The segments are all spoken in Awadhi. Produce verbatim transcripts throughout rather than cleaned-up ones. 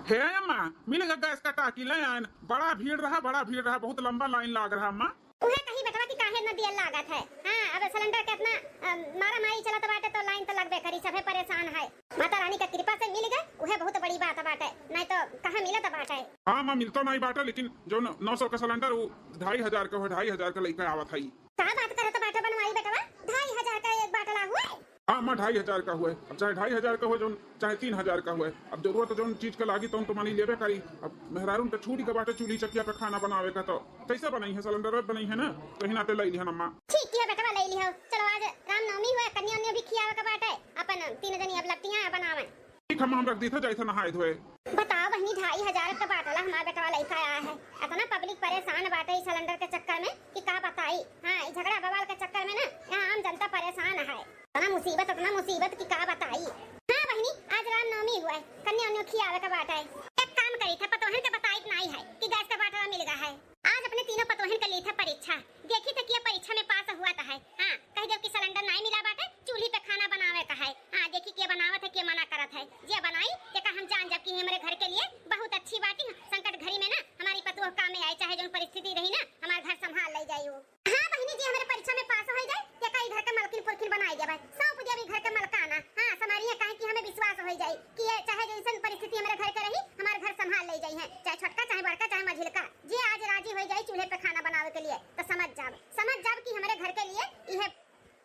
हे अम्मा, मिल गया गैस का टाकी, ले आयन। बड़ा भीड़ रहा, बड़ा भीड़ रहा, बहुत लंबा लाइन लाग रहा अम्मा। उहे कही बेटवा कि काहे इतना देर लागत है। हाँ, अब सिलेंडर के इतना, अ, मारा मारी चलत बाटे तो लाइन तो लगबे करी, सभे परेशान है। माता रानी के कृपा से मिल गए, उहे बहुत बड़ी बात बाटे, नहीं तो कहाँ मिलत बाटे। हाँ अम्मा, मिलतो नहीं बाटे, लेकिन जो नौ सौ का सिलेंडर वो ढाई हजार का हो, ढाई हजार का लइके आवत है। का बात करत बाटे बनवारी बेटवा, ढाई हजार का एक बाटला हुए? हाँ अम्मा, ढाई हजार का हुए, अब चाहे ढाई हजार का हुए, जौन चाहे तीन हजार का हुए, अब जरूरत जौन चीज के लागी तौन तो मानी लेबे करी। अब मेहरारून के छूटी के बाटे चूल्ही चकिया पे खाना बनावे का, तो कैसे बनई है, सिलेंडर पे बनई है ना, तो ही नाते ले लिहन अम्मा। ठीक है बेटवा, ले लिहो। चलो आज रामनवमी हुए, कन्या उन्या भी खियावे के बाटे, अपन तीन जनी अब लपटियां बनावे। ठीक, हम, हम रख दी थे, जाई थे नहाए धोए। बताओ बहिनी, ढाई हजार का बाटला हमार बेटवा लइका आया है। इतना पब्लिक परेशान बाटे इस सिलेंडर के चक्कर में कि का बताई। हाँ, इस झगड़ा बवाल के चक्कर में ना यहाँ आम जनता परेशान है। इतना मुसीबत, इतना मुसीबत कि का बताई। हाँ बहिनी, आज रामनवमी हुआ है, कन्या उन्या खियावे का बाटे। एक काम करी थे, पतोहन के बताई नहीं है कि गैस का बाटला मिल गया है। आज अपने तीनों पतोहन के ली थे परीक्षा, देखी थे कि ये परीक्षा में पास हुआ तो है। हाँ, कह देव कि सिलेंडर नहीं मिला बाटे, चूल्ही पे खाना बनावे का है। हाँ, देखी के बनावत है, के मना करत है। जे बनाई, तेका हम जान जब कि हमरे घर के लिए बहुत अच्छी बाटी। संकट घड़ी में ना हमारी पतोह काम में आई, चाहे जौन परिस्थिति रही ना, हमार घर संभाल ले जाई वो। हाँ बहिनी जी, हमरे परीक्षा में पास हो जाए, तेका ई घर के मलकिन पुरखिन बनाई देबे, सौंप देबे ई घर के मलकाना। हाँ, संभारिए, काहे कि हमें विश्वास हो जाए कि ये चाहे जैसन परिस्थिति हमरे घर के रही, हमार घर संभाल ले जाई है, चाहे छोटका, चाहे बड़का, चाहे मझिलका। जे आज राजी हो जाए चूल्हे पे खाना बनावे के लिए, तो समझ जाब, समझ जाब कि हमरे घर के लिए यह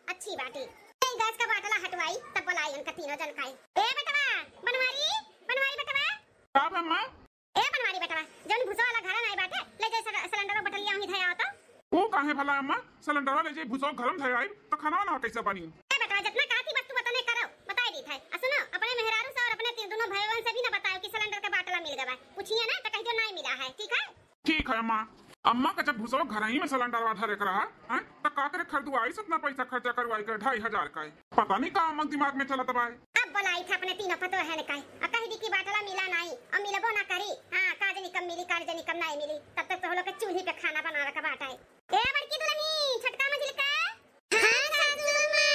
अच्छी बाटी। ए, गैस का बाटला हटवाई, तब बोलाई उनका तीनों जन खाई। ए बेटवा, बनवारी, बनवारी बेटवा। का बा अम्मा? ए बनवारी बेटवा, जौन भूसा वाला घरा नहीं बाटे, ले जाए सर-, सिलेंडर बटलिया वहीं धया होता। वो काहे भला अम्मा, सिलेंडर ले जाए भूसा घर में धया आई, तो खाना वाना कैसे बनी? ए बेटवा, जितना कहती बस तू बतने करो, बताई दी थे। आ सुनो, अपने मेहरारू से और अपने तीन दोनों भाईवन से भी ना बताओ कि सिलेंडर का बाटला मिल गवा। पूछिए ना तो कह दो नहीं मिला है, ठीक है? ठीक है अम्मा। अम्मा का जब भूसवा घर ही में सिलेंडरवा धरे के रहा, हैं, त का करे खरीदवाई से इतना पैसा खर्चा करवाई के ढाई हजार का है? पता नहीं का अम्मा के दिमाग में चलत बा। अब बोलाई थे अपने तीनों पतोहन का, आ कह दी कि बाटला मिला नहीं, और मिलबो ना करी। हाँ, का जनी कब मिली, का जनी कब नहीं मिली, तब तक तो हम लोग के चूल्ही पे खाना बनावे का बाटे। ए बड़की दुल्हनी, छोटका मझिलका। हाँ सासू अम्मा।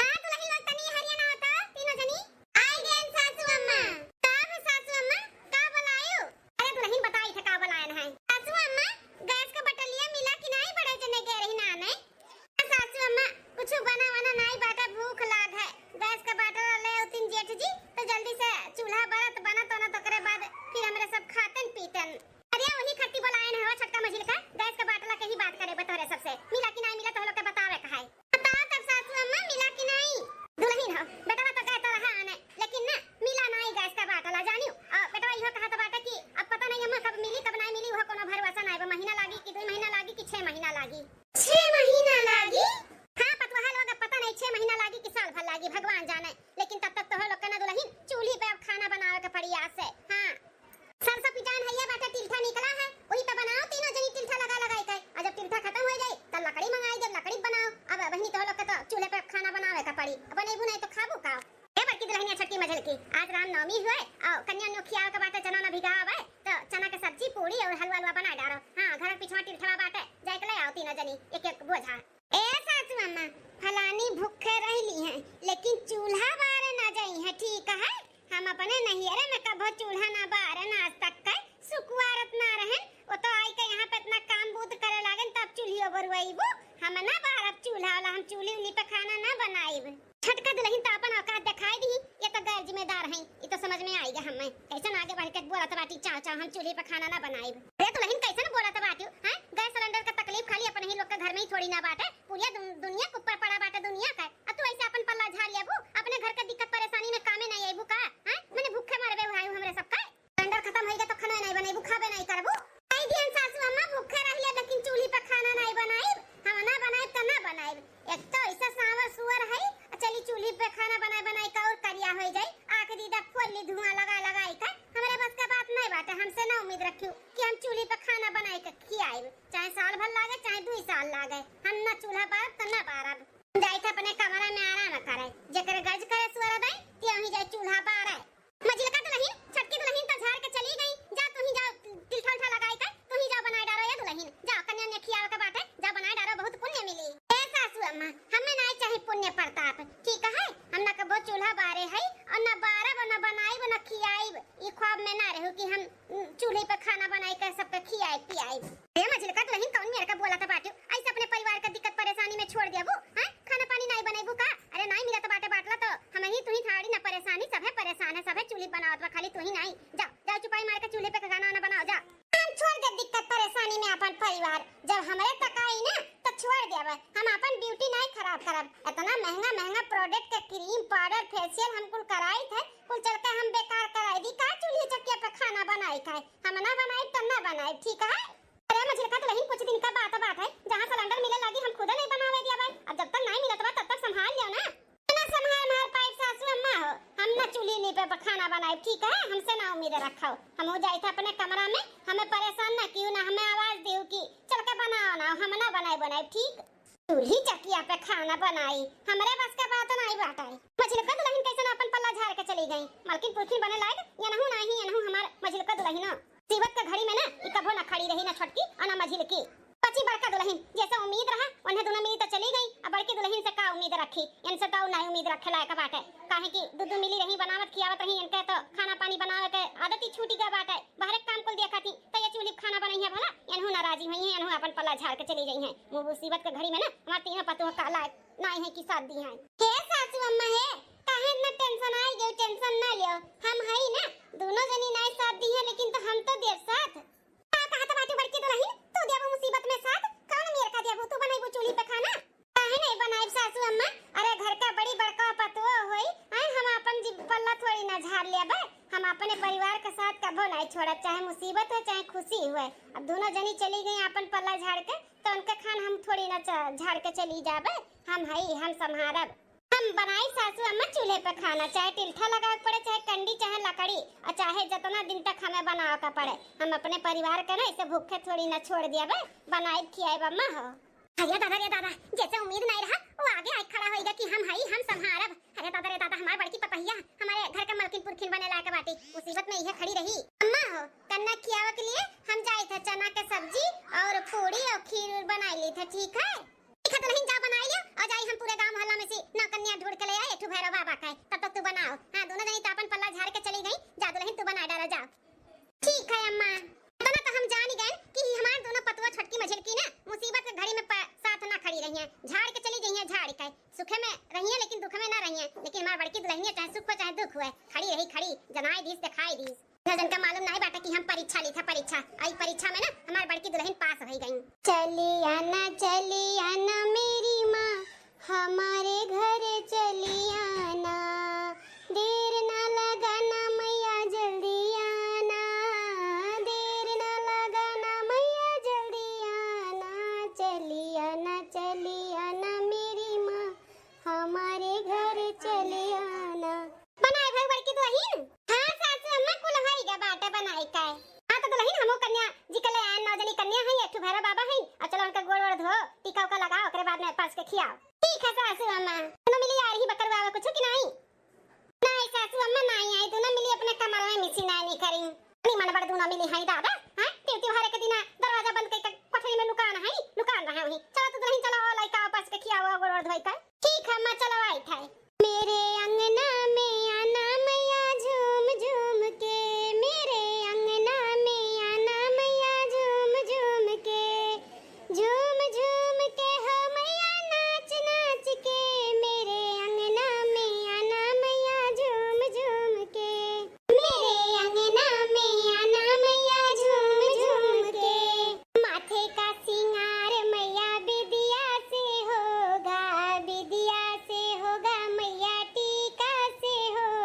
आ दुल्हन लोग तनी हरिया ना होता, तीनों जनी। आई गयन सासू अम्मा। का हो सासू अम्मा, का बोलायो? अरे दुल्हन बताई थे का बोलायन है। सासू अम्मा, गैस का बटलिया मिला कि नहीं, बड़े जने गए रही नाने। आ सासू अम्मा, कुछ बना वना नहीं बाटे, भूख लाग है। गैस का बाटला ले उतिन जेठ जी, तो जल्दी से चूल्हा बरत बनत ना, तो ओकरे बाद फिर हमरे सब खातन पीतन। अरे वही खत्ती बोलायन हवा छोटका मझिलका, गैस का बाटला के ही बात करे बतोरे सबसे। मिला कि नहीं मिला तो हम लोग के बतावे का है। बताओ तब सासू अम्मा, मिला कि नहीं? दुल्हन हो, बेटवा तो कहता रहा आने, लेकिन ना, मिला नहीं गैस का बाटला, जानियो। और बेटवा इहो कहत बाटे कि अब पता नहीं अम्मा कब मिली, कब नहीं मिली, वह कोनो भरोसा नहीं बा। महीना लागी कि दो महीना लागी कि छह महीना लागी। छह महीना लागी? हाँ, पतोहा लोग, अब पता नहीं छह महीना लागी कि साल भर लागी, भगवान जाने। लेकिन तब तक तोहर लोग के ना दुल्हन चूल्ही पे अब खाना बनावे के पड़ी आज से। हाँ। सरसों पिटान हइया बाटे, टिल्ठा निकला है, वही पे बनाओ तीनों जनी टिल्ठा लगा लगा के। और जब टिल्ठा खत्म हो जाए, तब लकड़ी मंगाई, जब लकड़ी बनाओ। अब बहिनी तोह लोग के तो चूल्हे पे खाना बनावे का पड़ी, बनेबू नहीं तो खाबू का? ए बड़की दुल्हनिया, छोटकी मझिलकी, आज रामनवमी हुए और कन्या नो खियावे के बाटे, चना न भिगा आवे, तो चना के सब्जी, पूड़ी और हलवा हलवा बना डारो। हाँ, घर के पिछवा टिल्ठवा बाटे, जाए के ले आओ तीनों जनी एक एक बोझा। ए सासू अम्मा, फलानी भूखे रहली हैं, लेकिन चूल्हा बारे ना जाई है, ठीक है? हम अपने नैहरे में कभो चूल्हा ना बारन आज तक के, सुकुवारत ना रहन, वो तो आई के यहाँ पे इतना काम बूत करे लागन तब चूल्हियो बरवाइबू। हम ना बारब चूल्हा वाला, हम चूल्ही उल्ही पे खाना ना बनाइब। छोटका दुल्हन तो अपन औकात दिखाई दी, ये तो गैर जिम्मेदार हैं, ये तो समझ में आएगा हमें। कैसन आगे बढ़ के बोलत बाटी, चाव चाव हम चूल्ही पे खाना ना बनाइब। अरे दुल्हन कैसन बोलत बाटी, हैं? गैस सिलेंडर का तकलीफ खाली अपने ही लोग के घर में ही थोड़ी ना बाटे, पूरी दुन-, दुनिया के ऊपर पड़ा बाटे दुनिया का। अब तू ऐसे अपन पल्ला झाड़ लेबू, अपने घर के दिक्कत परेशानी में कामे नहीं आइबू का? हैं? मने भूखे मरबे भाई हमरे सबका। सिलेंडर खत्म होइगा तो खाना नहीं बनेबू, खाबे नहीं करबू। कह दियन सासू अम्मा भूखे रह ले, लेकिन चूल्ही पे खाना नहीं बनाइब। हम ना बनाइब तो ना बनाइब। एक तो ऐसा सांवर सुअर है, चली चूल्ही पे खाना बनाए बनाए का और करिया हो जाई। आँख दीदा फोड़ ली धुआं लगा लगाई का। हमरे बस के बात नहीं बाटे, हमसे ना उम्मीद रखियो कि हम चूल्ही पे खाना बनाए के खियाइब। चाहे साल भर लागे, चाहे दुई साल लागे, हम ना चूल्हा बारब तो ना बारब। हम जाइत है अपने कमरा में आराम करे, जेकरे गरज करे सुअर दाई, ते वहीं जाए चूल्हा बारे। मझिलका दुल्हन, छोटकी दुल्हन तो झाड़ के चली गई, जा तू ही जाओ, टिल्ठा उल्ठा लगाई के तू ही जाओ बनाए डारो ये दुल्हन, जाओ कन्या ने खियावे के बाटे, जा बनाए डारो, बहुत पुण्य मिली। ए सासू अम्मा, हमें नहीं चाहे पुण्य प्रताप, ठीक है? हम ना कबो चूल्हा बारे है और ना बारब, ना बनाइब, ना खियाइब। ई ख्वाब में ना रहू कि हम, उम, चूल्हे पे खाना बनाई के सबके खियाई पियाई। अरे मझिलका दुलहिन, कौन मेर का बोलत बाटू? ऐसे अपने परिवार का दिक्कत परेशानी में छोड़ देबू, हैं? खाना पानी नाई बनैबू का? अरे नाई मिलत बाटे बाटला तो हमही तुही थाड़ी ना परेशानी, सभे परेशान है, सभे चूल्ही बनावत बा, खाली तुही नाई। जाओ, जाओ चुपाई मार के चूल्हे पे खाना वाना बनाओ, जाओ। हम छोड़ दे दिक्कत परेशानी में अपन परिवार, जब हमरे तक आई ना तो छोड़ देबे। हम अपन ब्यूटी नाई खराब करब। इतना महंगा महंगा प्रोडक्ट के क्रीम, पाउडर, फेशियल हम कुल कराई थे, कुल चल के हम बेकार कराई दी का चूल्हे चकिया पे खाना बनाई खाए? हम ना बनाई तो ना बनाई, ठीक है? अरे मझिलका दुलहिन, कुछ दिन का बात बात है, जहाँ सिलेंडर मिले लागी हम खुदे नहीं बनावे देबे। अब जब तक नहीं मिलत बा तब तक संभाल लियो ना। ना संभाल मार पाइब सासू अम्मा हो, हम ना चूल्ही नी पे खाना बनाइब, ठीक है? हमसे ना उम्मीद रखाओ। हम हो जाइत है अपने कमरा में, हमें परेशान ना कियो, ना हमें आवाज दियो कि चल के बनाओ ना, हम ना बनाई बनाइब, ठीक? चूल्ही चकिया पे खाना बनाई, हमरे बस के बात नाई बाटे। मझिलका दुलहिन कैसे ना अपन पल्ला झाड़ के चली गई, मलकिन पुरखिन बने लायक, एनहू नाही, एनहू हमार मझिलका दुलहिन। मुसीबत के घड़ी में ना, ई कभो ना खड़ी रही, ना छोटकी और ना मझिलकी। बची बड़का दुलहिन, जैसे उम्मीद रहा, उन्हें दुनो मिली तो चली गई। अब बड़की दुलहिन से का उम्मीद रखी? इनसे तो और नहीं उम्मीद रखे लायक बाटे, काहे कि दू दू मिली रही, बनावत खियावत रही, इनके तो खाना पानी बनावे के आदत ही छूटी गया बाटे। बाहरे काम कुल देखा थी, तो ये चूल्ही पे खाना बनई है भला? इनहू नाराजी हुई है, इनहू अपन पल्ला झाड़ के चली गई है। मुसीबत के घड़ी में ना, हमार तीनों पतोह का लायक नाई है कि साथ दी है। हे सासू अम्मा हे, काहे इतना टेंशन आई गयो? टेंशन ना लियो, हम हई ना, दोनों जनी नाई साथ दी है, लेकिन तो हम तो देब साथ। का कहत बाटू बड़की दुलहिन, तू देबू मुसीबत में साथ? कौन मेर का देबू? तू बनैबू चूल्ही पे खाना? काहे नहीं बनाइब सासू अम्मा? अरे घर का बड़ी बड़का पतोह होई, आए हम अपन जी पल्ला थोड़ी ना झाड़ लेबे। हम अपने परिवार के साथ कभो नहीं छोड़ब, चाहे मुसीबत हो चाहे खुशी हुए। अब दोनों जनी चली गई अपन पल्ला झाड़ के, तो उनके खान हम थोड़ी ना च-, झाड़ के चली जाबे। हम हई, हम संभारब। हम बनाई सासू अम्मा चूल्हे पे खाना, चाहे टिल्ठा लगावे के पड़े, चाहे कंडी, चाहे लकड़ी, और चाहे जितना दिन तक हमें बनावे का पड़े। हम अपने परिवार के ना ऐसे भूखे थोड़ी ना छोड़ दियाबे, बनाई खियाई अम्मा हो। अरे दादा रे दादा, जैसे उम्मीद नहीं रहा, वो आगे आई खड़ा होइगा कि हम हई, हम संभारब। अरे दादा रे दादा, हमार बड़की पतहिया हमारे घर के मलकिन पुरखिन बने लायक बाटी, मुसीबत में इहे खड़ी रही। अम्मा हो, कन्या खियावे के लिए हम जाइत है चना के सब्जी और पूड़ी और खीर उर बनाई ली थे, ठीक है? ठीक है दुलहिन, जा बनाई लियो और जाई हम पूरे गांव मोहल्ला में से नौ कन्या ढूंढ के ले आई, एक ठो भैरव बाबा का है, तब तक तू बनाओ। हाँ, दोनों जनी तो अपन पल्ला झाड़ के चली गई, जा दुलहिन तू बना डाला, जा। ठीक है अम्मा। इतना तो हम जान ही गए कि हमार दोनों पतोह छोटकी मझिलकी ना मुसीबत के घड़ी में प-, साथ ना खड़ी रही हैं, झाड़ के चली गई हैं, झाड़ के। सुखे में रही हैं लेकिन दुख में ना रही हैं, लेकिन हमार बड़की दुलहिनिया चाहे सुख हो चाहे दुख हुए, खड़ी रही, खड़ी, जनाई दीस, दिखाई दीस। इतना जन का मालूम नहीं बाटा कि हम परीक्षा ली था, परीक्षा। आई परीक्षा में ना हमार बड़की दुलहिन पास हो गई। चली आना, चली आना मेरी माँ, हमारे घर चली आना, देर ना लगाना मैया जल्दी आना, देर ना लगाना मैया जल्दी आना, चली आना, चली आना मेरी माँ, हमारे घर चली आना। बनाए भई बड़की दुलहिन? हाँ सासू अम्मा, कुल होई गा बाटे बनाई का। हाँ तो दुलहिन, हमहू कन्या जी के ले आए, नौ जनी कन्या है, एक ठो भैरव बाबा है, और चलो उनका गोड़ वोड़ धो, टीका उका लगाओ, ओकरे बाद में परस के खियाओ। ठीक है सासू अम्मा। दोनों मिली आ रही बकरवा कुछ कि नहीं? नहीं सासू अम्मा, नहीं आई, दोनों मिली अपने कमरा में मिसी नानी करी। नहीं मन बड़ दोनों मिली है दादा, हाँ? त्यों त्योहार के दिना दरवाजा बंद करके कोठरी में लुकान है, लुकान रहा वहीं। चलो तो दुलहिन चलो, लइका परस के खियाओ, गोड़ वोड़ धोई का। ठीक है अम्मा, चलो आई था। मेरे अंगना में आना मैया झूम झूम के, मेरे अंगना में आना मैया झूम झूम के, झूम झूम के हो मैया नाच नाच के, मेरे अंगना में आना मैया झूम झूम के। मेरे अंगना में आना मैया झूम झूम के। माथे का सिंगार मैया बिदिया से होगा, बिदिया से होगा मैया टीका से हो।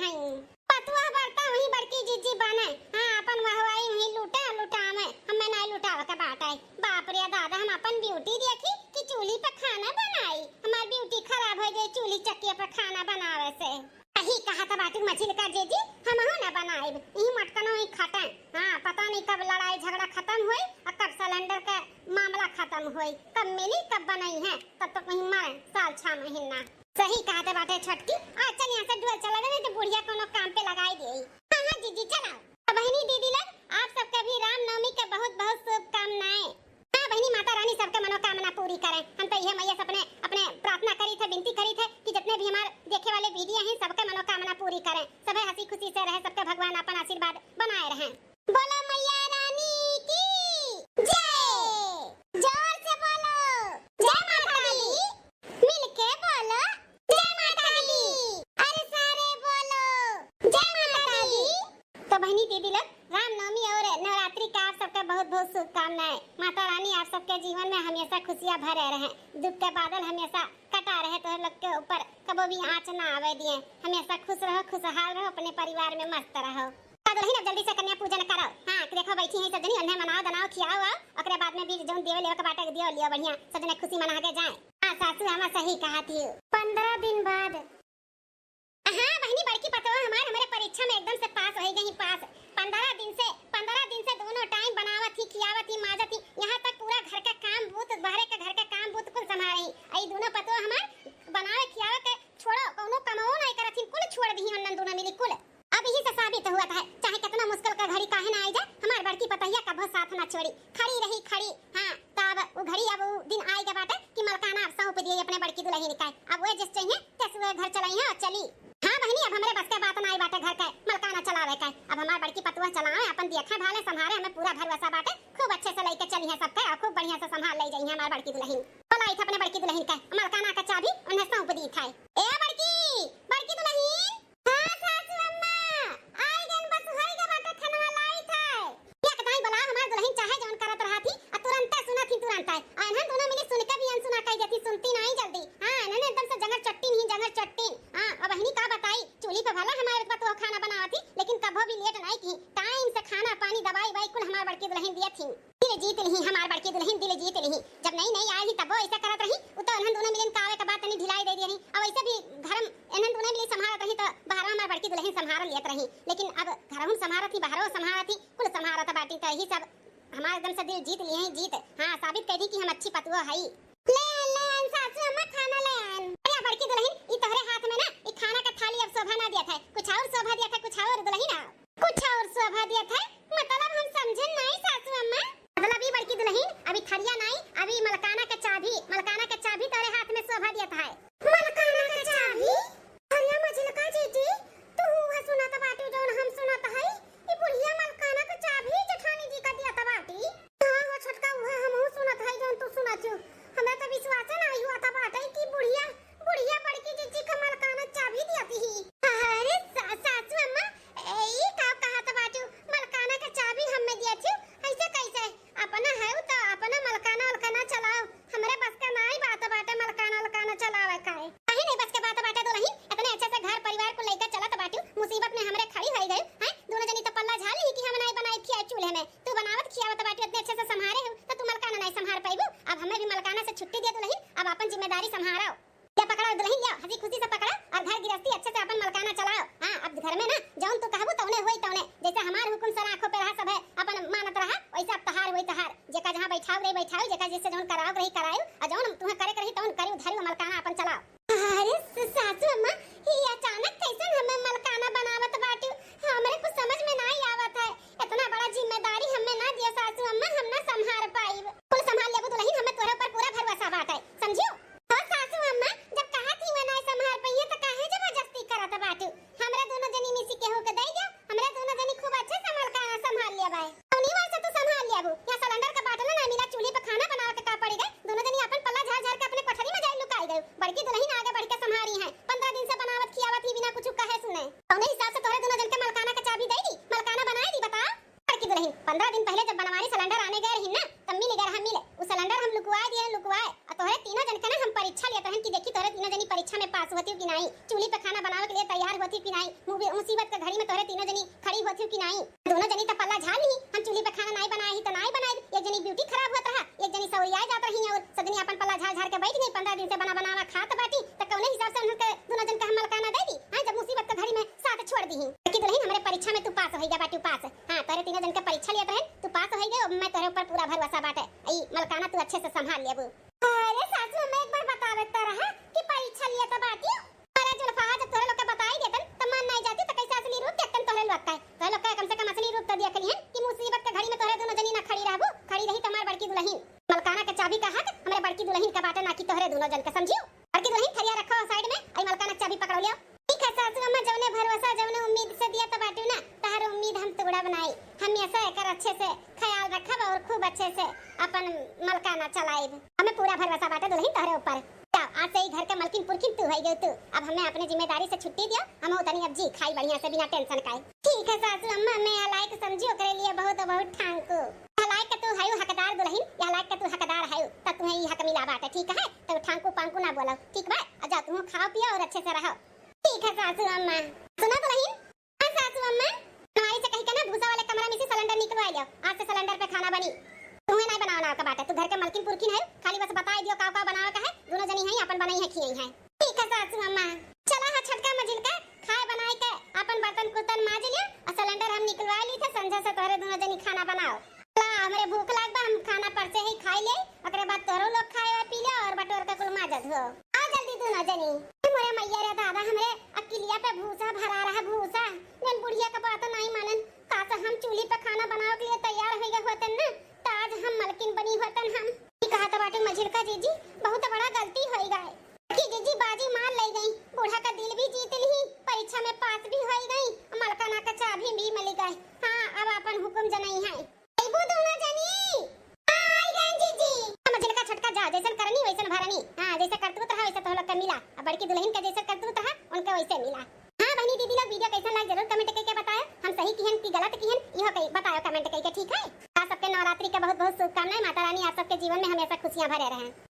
हैं। पतुआ बरता वही बड़की जीजी बने, हाँ, अपन वहवाई वही लूटे और लुटावे, हमें नाई लुटावे के बाटे। बाप रे दादा, हम अपन beauty देखी कि चूल्ही पे खाना बनाई, हमार beauty खराब होइ जाई चूल्ही चकिया पे खाना बनावे से। सही कहत बाटू मझिलका जीजी, हमहू न बनाइब, ई मटकनो ही खटे। हाँ, पता नहीं कब लड़ाई झगड़ा खत्म होई और कब सिलेंडर के मामला खत्म होई, कब मिली, कब बनई है, तब तक वहीं मरे साल छह महीना। सही कहत बाटे छोटकी, आज चल यहाँ से डुअल चला गए, नहीं तो बुढ़िया कोनो काम पे लगाई देई। हाँ, हाँ जीजी, चलाओ। तो बहिनी दीदी लोग, आप सबके भी रामनवमी के बहुत बहुत शुभकामनाएं। हाँ बहिनी, माता रानी सबके मनोकामना पूरी करें। हम तो इहे मैया से अपने, अपने प्रार्थना करी थे, विनती करी थे कि जितने भी हमारे देखे वाले video हैं, सबके मनोकामना पूरी करें, सभे हंसी खुशी से रहे, सबके भगवान अपन आशीर्वाद बनाए रहें। बोलो मैया रानी की जय। जोर से बोलो, जय माता दी। मिलके बोलो, जय माता दी। अरे सारे बोलो, जय माता दी। तो बहिनी दीदी लोग, रामनवमी और नवरात्रि का आप सबके बहुत बहुत शुभकामनाएं। माता रानी आप सबके जीवन में हमेशा खुशियाँ भरे रहें, दुख के बादल हमेशा कटा रहे, तोहरे लोग के ऊपर कबो भी आँच ना आवे दिए। हमेशा खुश रहो, खुशहाल रहो, अपने परिवार में मस्त रहो। का दुल्हन, अब जल्दी से कन्या पूजन करो। हाँ, देखो बैठी हैं सब जनी, उन्हें मनाओ, दनाओ, खियाओ, आओ, ओकरे बाद में भी जौन देवे लेवे के बाटे दियो लियो, बढ़िया सब जने खुशी मना के जाए। हाँ सासू अम्मा सही कहा थी। पन्द्रह दिन बाद। हाँ बहिनी, बड़की पतोह हमार हमरे परीक्षा में एकदम से पास होइ गई, पास। पन्द्रह दिन से, पन्द्रह दिन से दोनों टाइम बनावत ही, खियावत ही, माजत ही, यहाँ तक पूरा घर का काम बूत, बहरे का घर का काम बूत कुल संभारे ही। आई दोनों पतोह हमार बनावे खियावे के छोड़ो, कौनो कमाओ नहीं करत ही, कुल छोड़ दी ही, उन्हन दोनों मिली कुल। अब यही से साबित हुआ था, चाहे कितना मुश्किल का घड़ी काहे ना आई जाए, हमार बड़की पतोहिया कभो साथ ना छोड़ी, खड़ी रही खड़ी। हाँ, तो अब वो घड़ी, अब वो दिन आए के बाटे कि मलकाना अब सौंप दिए अपने बड़की दुल्हन का। अब वे जिस चाहिए, तस वे घर चलाई है और चली। हाँ बहिनी, अब हमरे बस के बात ना आई बाटे घर के मलकाना चलावे के। अब हमार बड़की पतोह चलावे, अपन देखे भाले संभारे, हमें पूरा भरोसा बाटे, खूब अच्छे से लेके चली है सबके और खूब बढ़िया से संभाल ले जाई है हमार बड़की दुल्हन। बोलाई था अपने बड़की दुल्हन के, मलकाना का चाबी उन्हें सौंप दी था। ए बड़की, बड़की दुल्हन, हाँ सासू अम्मा, आई गन, बस होई गे बाटे, खनवा लाई थे। या कताई बला हमार दुल्हन चाहे जौन करत रहा थी, आ तुरंते सुनत ही, तुरंते। आ इन्हन दोनों मिली सुन के भी अनसुना कह देती, सुनती नहीं जल्दी। हाँ, इन्हन एकदम से जंगर चट्टी नहीं, जंगर चट्टी। हाँ, अब बहिनी का बताई, चूल्ही पे भला हमारे पतोह खाना बनावत ही, लेकिन कभो भी लेट नहीं की, टाइम से खाना पानी दवाई वाई कुल हमार बड़की दुल्हन दिया थी। दिल जीत लिही हमार बड़की दुल्हन, दिल जीत लिही। जब नई नई आई ही तबो ऐसा करत रही, उ तो इन्हन दोनों मिलन का आवे के बाद तनी ढिलाई दे दिया रही। अब ऐसे भी घर में इन्हन दोनों मिली संभारत रही तो बाहर हमार बड़की दुल्हन संभार लियत रही, लेकिन अब घर हम संभारत ही, बाहरो संभारत ही, कुल संभारत बाटी, तो यही सब हमार एकदम से दिल जीत लिए हैं, जीत। हाँ, साबित कर दी कि हम अच्छी पतुआ हई। ले आन, ले आन सासू अम्मा, खाना ले आन। अरे बड़की दुल्हन, ई तोहरे हाथ में ना, ई खाना का थाली अब शोभा ना दिया था, कुछ और शोभा दिया था, कुछ और दुल्हन आओ। कुछ और शोभा दिया था, मतलब हम समझन नहीं सासू अम्मा। मतलब ई बड़की दुल्हन, अभी थरिया नहीं, अभी मलकाना का चाबी, मलकाना का चाबी तोरे हाथ में शोभा दिया था। मलकाना का चाबी? अरे मझिलका जीजी, तू हुआ सुनत बाटू जौन हम सुनत हई? ई बुढ़िया मलकाना का चाबी जेठानी जी का दिया था बाटी। हाँ हो छोटका, उहे हमहू सुनत हई जौन तू सुनत हू। हमरा तो विश्वासे ना हुआ था बाटे कि बुढ़िया, बुढ़िया बड़की जीजी का मलकाना चाबी दिया थी। अरे सा-, सासू अम्मा, ए, ई का कहत बाटू? मलकाना के चाबी हमें दिया थी, ऐसे कैसे? अपना है तो अपना मलकाना उलकाना चलाओ, हमरे बस का नाई बात बाटे मलकाना उलकाना चलावे का है। काहे नहीं बस के बात बाटे दुल्हन, इतने अच्छे से घर परिवार को लेकर चलत बाटू, मुसीबत में हमरे खड़ी होई गई, हैं? दोनों जनी तो पल्ला झाड़ ली कि हम नाई बनाई खिया चूल्हे में, तू बनावत खियावत बाटू, इतने अच्छे से संभारे हो, तो तू मलकाना नहीं संभार पाइबू। अब हमें भी मलकाना से छुट्टी दे दुल्हन, अब अपन जिम्मेदारी संभारो। ले पकड़ो दुल्हन, ले हंसी खुशी से पकड़ो और घर गृहस्थी अच्छे से अपन मलकाना चलाओ। हाँ, अब घर में ना जौन तू कहबू तौने होई तौने, जैसे हमार हुकुम सर आंखों पे रहा सब है अपन मानत रहा, वैसे अब तहार होई तहार। जेका जहाँ बैठाव रही बैठाव, जेका जैसे जौन कराव रही कराव, और जौन तुम्हें करे के रही तौन करी धरी मलकाना अपन चलाओ। अरे स-, सासू अम्मा, ये अचानक कैसन हमें मलकाना बनावत बाटू? हमरे कुछ समझ में नाई आवत है। इतना बड़ा जिम्मेदारी हमें ना दिया सासू अम्मा, हम ना संभार पाइब। कुल संभाल लेबू दुल्हन, हमें तोरे ऊपर पूरा भरोसा बाटे, समझियो? हो सासू अम्मा, जब कहा थी वह नाई संभार पइहे तो काहे जबरदस्ती करत बाटू? हमरे दोनों जनी मिसी केहू के दे दिया, हमरे दोनों जनी खूब अच्छे से मलकाना संभाल लिया बाय। कौनी वैसे तू संभाल लिया बू? यहाँ सिलेंडर का बाटला ना मिला, चूल्हे पे खाना बनावे के का पड़ी गए? दोनों जनी अपन पल्ला झाड़ झाड़ के अपने कोठरी में जाए लुकाई गए। बड़की दुल्हन आगे बढ़ के संभारी है, पन्द्रह दिन से बनावत खियावत ही बिना कुछ कहे सुने। कौने हिसाब से तोहरे दोनों जन के मलकाना के चाबी दे दी, मलकाना बनाए दी, बताओ? बड़की दुल्हन, पन्द्रह दिन पहले जब बनवारी सिलेंडर आने गए रही ना, तब मिल गए रहा मिल। उ सिलेंडर हम लुकवाए दिए, लुकवाए। और तोहरे तीनों जन के ना हम परीक्षा लेत रहन कि देखी तोहरे तीनों जनी परीक्षा में पास होती हो कि नहीं, चूल्ही पे खाना बनावे के लिए तैयार होती कि नाई, मुबी-, मुसीबत के घड़ी में तोहरे तीनों जनी खड़ी होत ही कि नाई? दोनों जनी त पल्ला झाड़ ली, हम चूल्ही पे खाना नाई बनाए ही त नाई बनाए, एक जनी beauty खराब होत रहा, एक जनी सवरियाए जात रही और सब जनी अपन पल्ला झाड़ झाड़ के बैठ गई। पन्द्रह दिन से बना बनावा खात बाटी, त कौने हिसाब से उनके दोनों जन के हम मलकाना दे दी? हाँ, जब मुसीबत के घड़ी में साथ छोड़ दी ही। कि दुलहिन, हमरे परीक्षा में तू पास होइगा बाटी, पास। हाँ, तोहरे तीनों जन के परीक्षा लियत रहे, तू पास होइगे, अब मैं तोहरे ऊपर पूरा भरोसा बाटे। ई मलकाना तू अच्छे से संभाल लेबू। अरे सासू अम्मा, एक बार बतावे त रहा कि परीक्षा लियत बाटी। अरे जुल्फा, जब तोहरे लोग के बताई देतन, त मान नाई जाती, त कैसे असली रूप देखतन तोहरे लोग का? तोहरे लोग का कम से कम असली रूप त देख लिहन कि मुसीबत के घड़ी में तोहरे दोनों जनी ना खड़ी रहबू, खड़ी रही तुम्हार बड़की दुलहिन। मलकाना के चाबी का हक हमरे बड़की दुलहिन का बाटे, ना कि तोहरे दोनों जन के, समझियो? बड़की दुलहिन, थरिया रखो side में, आई मलकाना के चाबी पकड़ो लियो। ठीक है सासू अम्मा, जौने भरोसा, जौने उम्मीद से दिया त बाटू ना, तहर उम्मीद हम तोड़ब नाई। हमेशा एकर अच्छे से ख्याल रखब और खूब अच्छे से अपन मलकाना चलाइब। हमें पूरा भरोसा बाटे दुलहिन तोहरे ऊपर। जाओ, आज से ही घर के मलकिन पुरखिन तू होई गयो तू। अब हमें अपने जिम्मेदारी से छुट्टी दियो, हम तनी अब जी खाई बढ़िया से बिना tension काए। ठीक है सासू अम्मा, मैं यह लायक समझी ओकरे लिए बहुत बहुत ठांकू। यह लायक के तू हयू हकदार दुलहिन, यह लायक के तू हकदार हयू, त तुम्हें ई हक मिला बाटे, ठीक है? तो ठांकू पांकू ना बोलो, ठीक बा? और जाओ तुम खाओ पियो और अच्छे से रहो। ठीक है सासू अम्मा। सुनो दुलहिन, हाँ सासू अम्मा, हमारी से कही के ना भूसा वाले कमरा में से सिलेंडर निकलवा लियो, आज से सिलेंडर पे खाना बनी। तुम्हें नहीं बनावना का बाटे, तू घर के मलकिन पुरखिन है, खाली बस बताई दियो का का बनावे का है, दोनों जनी है अपन बनाई है खियाई है। ठीक है सासू अम्मा। चला हा छोटका मझिलका, खाए बनाए के अपन बर्तन कुर्तन माज लियो और सिलेंडर हम निकलवा ली थे, संझा से तोहरे दोनों जनी खाना बनाओ। ला, हमरे भूख लाग बा, हम खाना परसे ही खाई ले, ओकरे बाद तोहरो लोग खाए पी ले और बटोर के कुल माजत हो। आओ जल्दी दोनों जनी। मोरे मैया रे दादा, हमरे अकिलिया पे भूसा भरा रहा, भूसा। जन बुढ़िया का बात नहीं मानन, का से हम चूल्ही पे खाना बनावे के लिए तैयार हो गए होतन ना, त आज हम मलकिन बनी होतन हम। ई कहा तो बाटे मझिलका जीजी, बहुत बड़ा गलती होई गए। कि जीजी बाजी मार ले गई, बूढ़ा का दिल भी जीत ली, परीक्षा में पास भी होई गई, मलकाना का चाबी भी मिल गए। हाँ, अब अपन हुक्म जनई है। अइबू दोनों जनी? हाँ, आई गए जीजी। मझिलका छोटका जा, जैसन करनी वैसन भरनी। हाँ, जैसे करतूत रहा वैसे तोह लोग के मिला। अब बड़की दुलहिन के जैसे करतूत रहा उनके वैसे मिला। हाँ बहनी दीदी लोग, video कैसन लाग जरूर comment करके बतायो। हम सही किहन कि गलत किहन, इहो कही बतायो comment करके, ठीक है? आप सबके नवरात्रि के बहुत बहुत शुभकामनाएं। माता रानी आप सबके जीवन में हमेशा खुशियाँ भरे रहें।